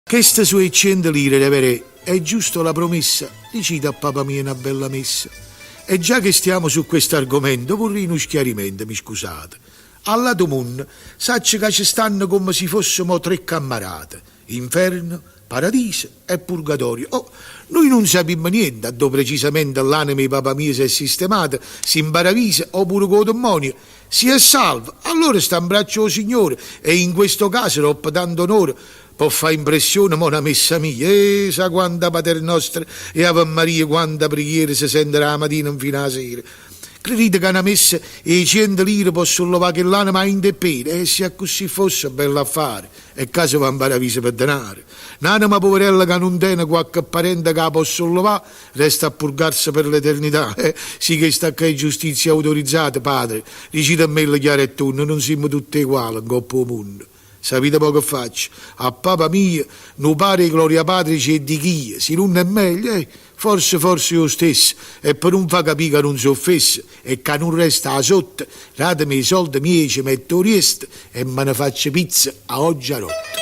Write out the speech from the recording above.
Cheste so' 'e cient lire, reverè, è giusto la promessa, dicite a papà mio na bella messa. E già che stiamo su questo argomento vurria nu schiarimento, mi scusate. All'atu munno saccio ca ce stanno comme si fossemo tre cammarate, inferno, paradiso e purgatorio. Oh, nuje nun sapimmo niente addò precisamente l'anema 'e papà mio s'è sistemata, si 'mparaviso o pure cu 'o demmonio. Si è salvo, allora sta 'mbraccio 'o Signore e in questo caso, doppo tanto onore, Po' fa impressione mo na messa mia, eh, sa quanta paternostre e avemmarie, quanta preghiere se sente d' 'a matina nfino 'a sera. Credite ca na messa 'e ciente lire po' sullevà chell'anema 'a 'int' 'e pene? E si accussì fosse, bell'affare, e ccà se va 'mparaviso pe denare. N'anema puverella ca nun tene quacche parente ca 'a po' sullevà, resta a purgarse per l'eternità. Eh, si chesta ccà è giustizia autorizzata, padre, dicitemmello chiaro e tunno, nun simmo tutte eguale 'ncopp' 'o munno. Sapite po' che faccio? A papa mio, nu paro 'e Gloria Patri ce 'e dich'io, si nun è meglio, eh, forse forse è 'o stesso, e pe nun fa capì ca nun so' fesso e ca nun resto 'a sotto, dateme 'e solde miei ce metto 'o riesto e me ne faccio pizza a oggi arotte.